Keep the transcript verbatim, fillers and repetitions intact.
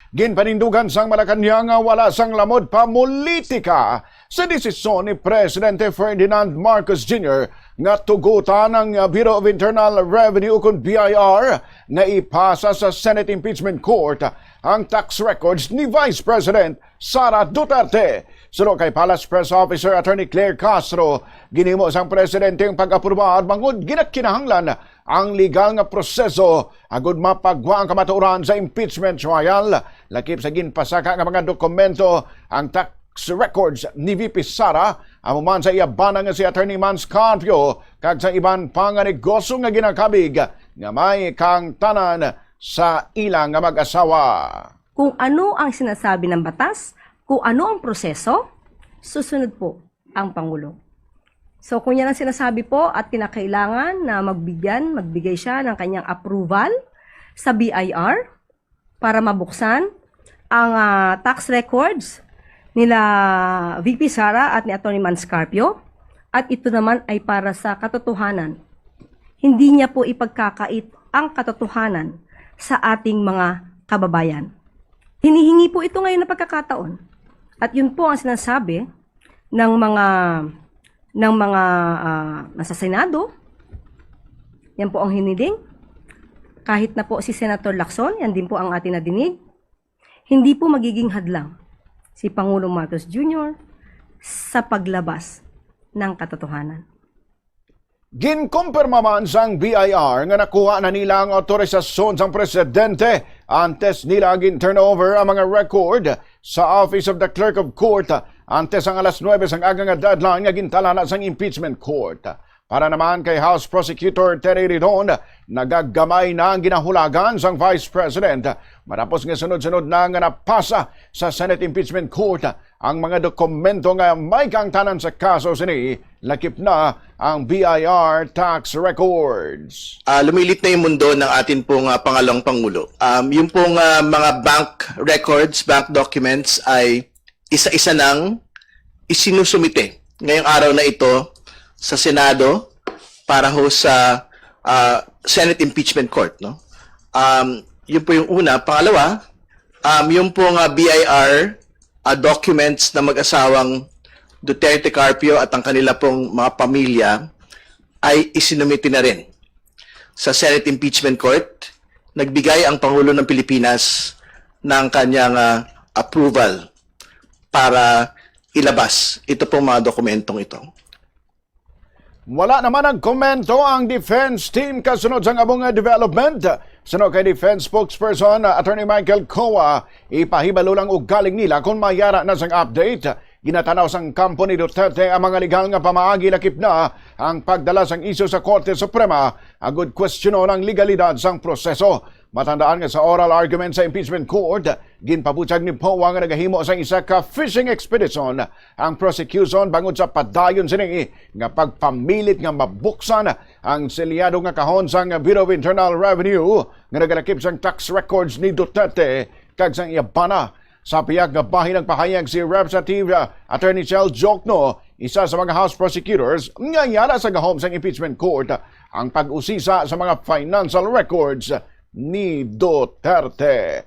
Ginpanindugan sang Malacañang nga wala sang lamod pa politika sa desisyon ni Presidente Ferdinand Marcos Junior nga tugutan ang Bureau of Internal Revenue, ukon B I R, nga ipasa sa Senate Impeachment Court ang tax records ni Vice President Sara Duterte. Suno kay Palace Press Officer Attorney Claire Castro, ginhimo sang presidente ang pag-aprobar bangod ginakinahanglan ang legal nga proseso agud mapagwa ang kamatuoran sa impeachment trial. Lakip sa ginpasaka nga mga dokumento, ang tax records ni V P Sara, amo man sa iya bana nga si Attorney Mans Carpio, kag sa iban pa nga negosyo nga ginakabig nga may kaangtanan sa ila nga mag-asawa. Kung ano ang sinasabi ng batas, kung ano ang proseso, susunod po ang Pangulo. So kung yan ang sinasabi po at kinakailangan na magbigyan, magbigay siya ng kanyang approval sa B I R para mabuksan ang ah, tax records nila V P Sara at ni Attorney Mans Carpio, at ito naman ay para sa katotohanan. Hindi niya po ipagkakait ang katotohanan sa ating mga kababayan. Hinihingi po ito ngayon ng pagkakataon. At yun po ang sinasabi ng mga ng mga ah, nasa Senado. Yan po ang hiniling. Kahit na po si Senator Lacson, yan din po ang ating nadinig. Hindi po magiging hadlang si Pangulong Marcos Junior sa paglabas ng katotohanan. Ginkumpirma man sang B I R nga nakuha na nila ang autorisasyon sang presidente antes nila gin-turnover ang mga record sa Office of the Clerk of Court antes ang alas nuebe sang aga nga deadline nga gintalana sang impeachment court. Para naman kay House Prosecutor Terry Ridon, nagagamay na ang ginahulagan sang Vice President matapos nga sunod-sunod na nga napasa sa Senate Impeachment Court ang mga dokumento nga may kaangtanan sa kaso sini, lakip na ang B I R tax records. Ah, lumilit na yung mundo ng atin pong ah, pangalawang pangulo. Um, yung pong ah, mga bank records, bank documents ay isa-isa nang isinusumite ngayong araw na ito sa Senado para ho sa ah, Senate Impeachment Court, no? Um, yun po yung una. Pangalawa, um, yung pong ah, B I R ah, documents na mag-asawang Duterte Carpio at ang kanila pong mga pamilya ay isinumite na rin sa Senate Impeachment Court. Nagbigay ang Pangulo ng Pilipinas ng kanyang ah, approval para ilabas ito pong mga dokumentong ito. Wala naman ang komento ang defense team kasunod sang amo nga development. Suno kay defense spokesperson Attorney Michael Coa, ipahibalo lang ugaling nila kon may ara na sang update. Ginatanaw sang kampo ni Duterte ang mga legal nga pamaagi, lakip na ang pagdala sang isyu sa Korte Suprema agud kwestiyonon ang legalidad sang proseso. Matandaan nga sa oral argument sa impeachment court, ginpabutyag ni Coa nga nagahimo sang isa ka fishing expedition ang prosecution bangod sa padayon sini nga pagpamilit nga mabuksan ang selyado nga kahon sang Bureau of Internal Revenue nga nagalakip sang tax records ni Duterte kag sang iya bana. Sa pihak nga bahin, nagpahayag si Representative Attorney Chel Diokno, isa sa mga House prosecutors, nga yara sa gahom sang impeachment court ang pag-usisa sa mga financial records ni Duterte.